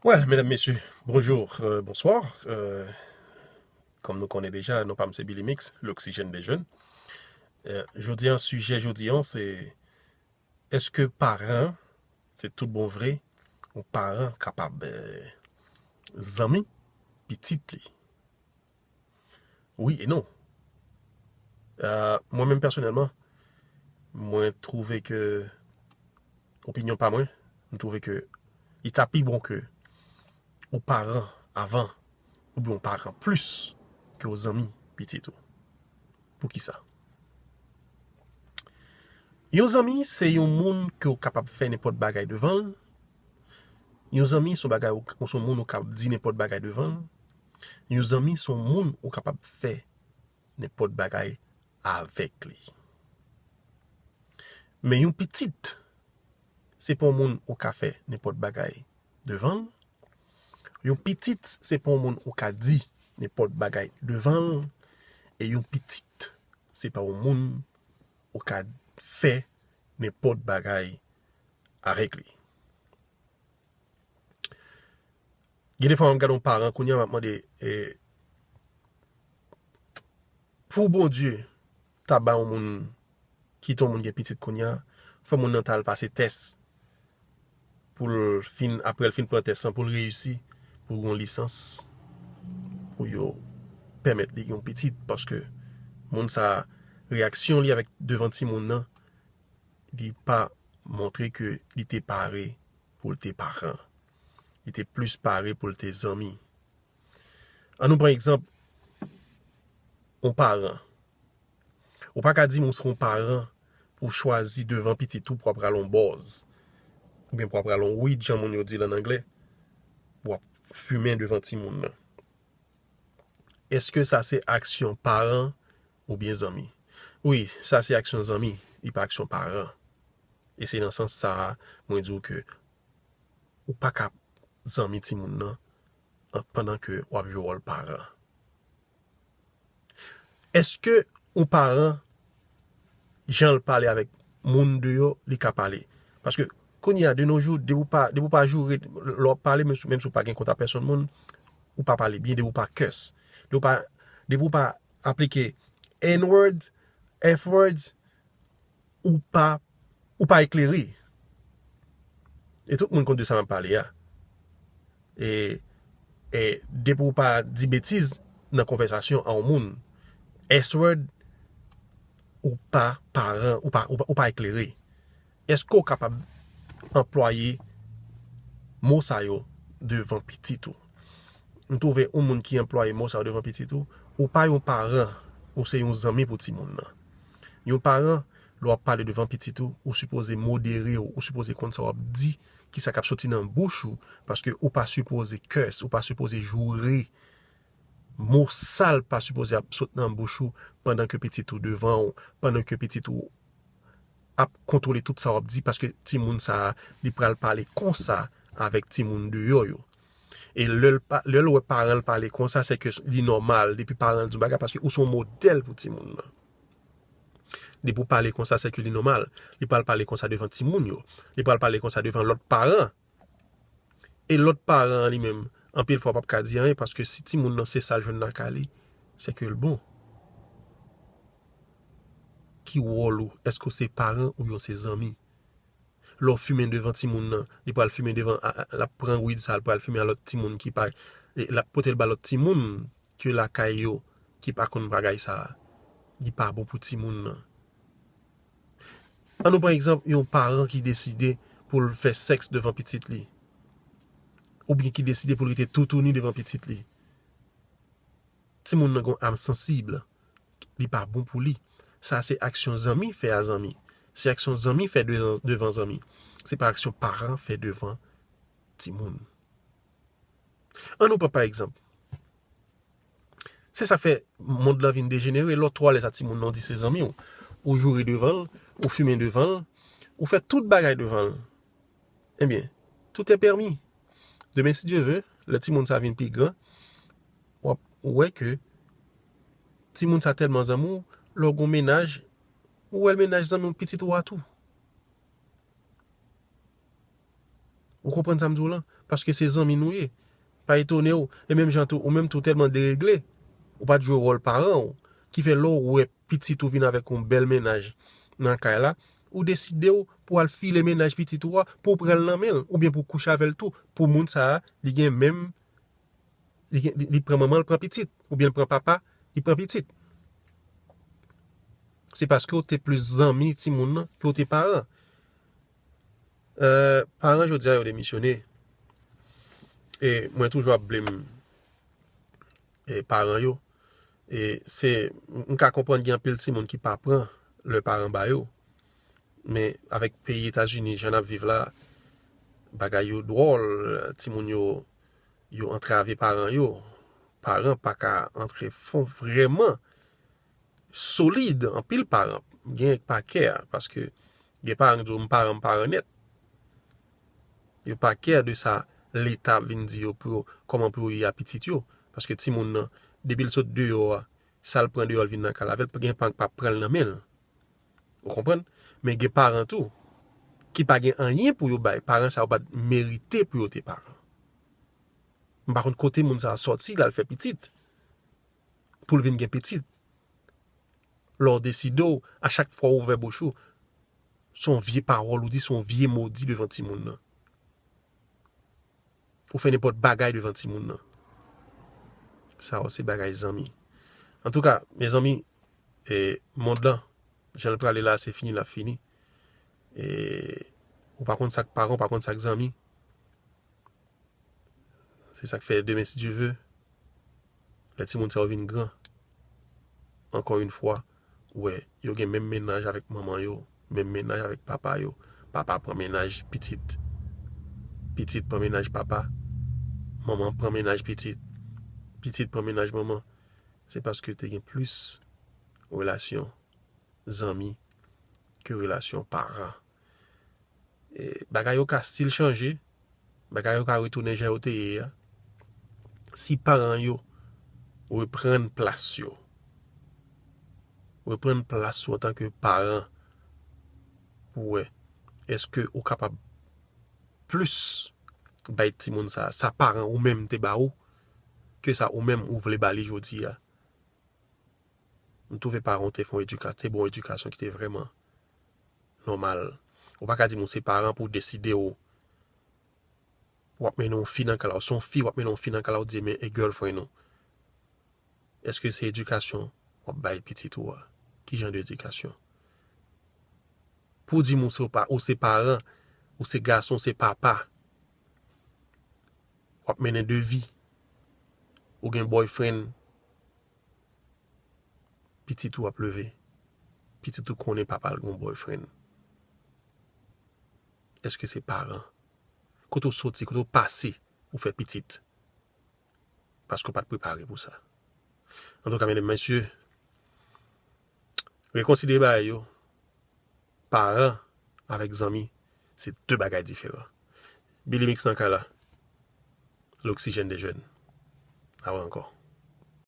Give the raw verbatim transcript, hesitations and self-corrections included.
Well, medam, mesye, bonjou, euh, bonswa. Euh, kòm nou konnen deja, non pa m se Billy Mix, l'oxygène des jeunes. Euh, jodi an, sijè jodi an, se, èske paran, se tout bon vre, yon paran kapab, euh, zanmi pitit li? Wi e non. Euh, mwen menm pèsonèlman, mwen twouve ke, opinyon pa mwen, m twouve ke li ta pi bon ke ou paran avan, oubyen ou paran plis ke ou zanmi pitit ou. Poukisa? Yon zanmi se yon moun ke ou kapab fè nenpòt bagay devan l. Yon zanmi se yon bagay ou, se yon moun ou kapab di nenpòt bagay devan l. Yon zanmi se yon moun ou kapab fè nenpòt bagay avèk li. Men yon pitit, se pa yon moun ou ka fè nenpòt bagay devan l. Yon pitit, se pa yon moun ou ka di nenpòt bagay devan l. E yon pitit, se pa yon moun ou ka fè nenpòt bagay avèk li. Gen de fwa, m gade yon paran kounye a, m ap mande, eh, pou Bondye ta ba yon moun, kite yon moun gen pitit kounye a, fò moun nan t al pase tès pou l fin, apre l fin pran tès lan, pou l reyisi, pou l gen yon lisans, pou yo pèmèt li gen yon pitit, paske moun sa, reyaksyon li avèk devan timoun nan, li pa montre ke li te pare pou l te paran. Li te plis pare pou l te zanmi. An nou pran egzanp, yon paran. Ou pa ka di m ou se yon paran pou w chwazi devan pitit ou pou w ap rale yon bòz. Oubyen pou w ap rale yon weed, jan moun yo di l ann anglè, pou w ap fimen devan timoun nan. Èske sa se aksyon paran oubyen zanmi? Wi, sa se aksyon zanmi, li pa aksyon paran. E se nan sans sa a, mwen di w ke ou pa ka zanmi timoun nan an, pandan ke w ap jwe wòl paran. Èske yon paran, jan l pale avèk moun deyò, li ka pale? Paske kounye a, de nos jours, depi w pa, depi w pa joure, lè w ap pale, menm si, menm si w pa gen kont a pèsonn moun, ou pa pale byen, depi w pa curse. Depi w pa, depi w pa aplike N-words, F-words, ou pa, ou pa eklere. E tout moun konn de sa m ap pale a. E, e depi w pa di betiz nan konvèsasyon a yon moun, S-word, ou pa paran, ou pa, ou pa, ou pa eklere. Èske w kapab anplwaye mo sa yo devan pitit ou? M twouve yon moun ki anplwaye mo sa yo devan pitit ou, ou pa yon paran, ou se yon zanmi pou timoun nan. Yon paran, lè w ap pale devan pitit ou, ou sipoze modere w, ou sipoze konn sa w ap di, kisa k ap soti nan bouch ou, paske ou pa sipoze curse, ou pa sipoze joure. Mo sal pa sipoze ap sot nan bouch ou pandan ke pitit ou devan ou, pandan ke pitit ou ap kontwole tout sa w ap di, paske timoun sa a, li pral pale konsa avèk timoun deyò yo. E lè l pa, lè l wè paran l pale konsa, se ke li nòmal, depi paran l di yon bagay, paske ou se yon modèl pou timoun nan. Depi w pale konsa, se ke li nòmal. Li pral pale konsa devan timoun yo. Li pral pale konsa devan lòt paran. E lòt paran an li menm, anpil fwa p ap ka di anyen, paske si timoun nan se sa l jwenn lakay li, se ke l bon. Ki wòl ou? Èske w se paran oubyen w se zanmi? Lè w fimen devan timoun nan, li pral fimen devan, a, a, l ap pran weed sa, l pral fimen a lòt timoun ki pa, e, l ap pote l ba lòt timoun ke lakay yo ki pa konn bagay sa a. Li pa bon pou timoun nan. An nou pran egzanp yon paran ki deside pou l fè sèks devan pitit li, oubyen ki deside pou l rete toutouni devan pitit li. Timoun nan gen yon am sansib, li pa bon pou li. Sa se aksyon zanmi fè a zanmi. Se aksyon zanmi fè de-, devan zanmi. Se pa aksyon paran fè devan timoun. An nou pran pa egzanp. Se sa k fè mond lan vin dejenere, lè w twò alèz a timoun nan, w di se zanmi w. Ou joure devan l, ou fimen devan l, ou fè tout bagay devan l. Ebyen, tout est permis. Demen, si Dye ve, lè timoun sa vin pi gran, w ap wè ke timoun sa tèlman zanmi w, lè w gen yon mennaj, ou wè l mennaj zanmi w pitit ou a tou. Ou konprann sa m di w lan? Paske se zanmi nou ye. Pa etone w. E menm jan tou, ou menm tou tèlman deregle, ou pa t jwe wòl paran w. Ki fè lè w wè pitit ou vin avèk yon bèl mennaj nan kay la, ou deside w pou al file mennaj pitit ou a, pou w pran l nan men l, oubyen pou w kouche avè l tou, pou moun sa a, li gen menm, li, gen, li, li pran manman, l pran pitit, oubyen l pran papa, li pran pitit. Se paske w te plis zanmi timoun nan ke w te paran. Euh, paran jodi a yo demisyone. E mwen toujou ap blame e paran yo. E se, m ka konprann gen anpil timoun ki pa pran lè paran ba yo. Men avèk peyi Etazini, jan n ap viv la, bagay yo dwòl, timoun yo, yo antrave paran yo. Paran pa ka antre fon vrèman solid, anpil paran gen pa kè, paske gen paran ki di w, "M paran, m paran nèt." Yo pa kè de sa Leta vin di yo pou yo, kòman pou yo ye a pitit yo. Paske timoun nan, depi l sot deyò a, sa l pran deyò, l vin nan kay la avè l, gen paran k pa pran l nan men l. Ou konprann? Men gen paran tou, ki pa gen anyen pou yo bay. Paran sa yo pa t merite pou yo te paran. M pa konn kote moun sa a sòti, l al fè pitit. Pou l vin gen pitit. Lè w deside w, a chak fwa w ouvè bouch ou, se yon vye pawòl ou di, se yon vye mo w di devan timoun nan. Ou fè nenpòt bagay devan timoun nan. Sa yo se bagay zanmi. Antouka, mezanmi, e, mond lan, jan l prale la, se fini l ap fini. E, ou pa konn sa k paran, ou pa konn sa k zanmi. Se sa k fè demen, si Dye ve, lè timoun sa yo vin gran, ankò yon fwa, ou wè, yo gen menm mennaj avèk manman yo, menm mennaj avèk papa yo. Papa pran mennaj pitit, pitit pran mennaj papa, manman pran mennaj pitit, pitit pran mennaj manman. Se paske te gen plis relasyon zanmi ke relasyon paran. E, bagay yo ka still chanje, bagay yo ka retounen jan yo te ye a. Si paran yo reprann plas yo, reprann plas yo antanke paran, pou wè, èske ou kapab plis bay timoun sa, sa paran ou menm te ba ou, ke sa ou menm ou vle ba li jodi a? M twouve paran w te fè yon edika-, te ba w yon edikasyon ki te vrèman nòmal. Ou pa ka di m ou se paran pou w deside w, w ap mennen yon fi nan kay la, w se yon fi, w ap mennen yon fi nan kay la, w di, "Men, e girlfriend ou." Èske se edikasyon w ap bay pitit ou a? Ki jan de edikasyon? Pou w di m ou se pa, ou se paran, ou se gason, ou se papa, w ap mennen de vi, ou gen boyfriend, pitit ou ap leve, pitit ou konnen papa l gen yon boyfriend. Èske se paran? Kote w soti, kote w pase, ou fè pitit? Paske w pa t prepare pou sa. Antouka, medam, mesye, rekonsidere bagay yo. Paran avèk zanmi, se de bagay diferan. Billy Mix nan kay la. L'oxygène des jeunes. A wè ankò.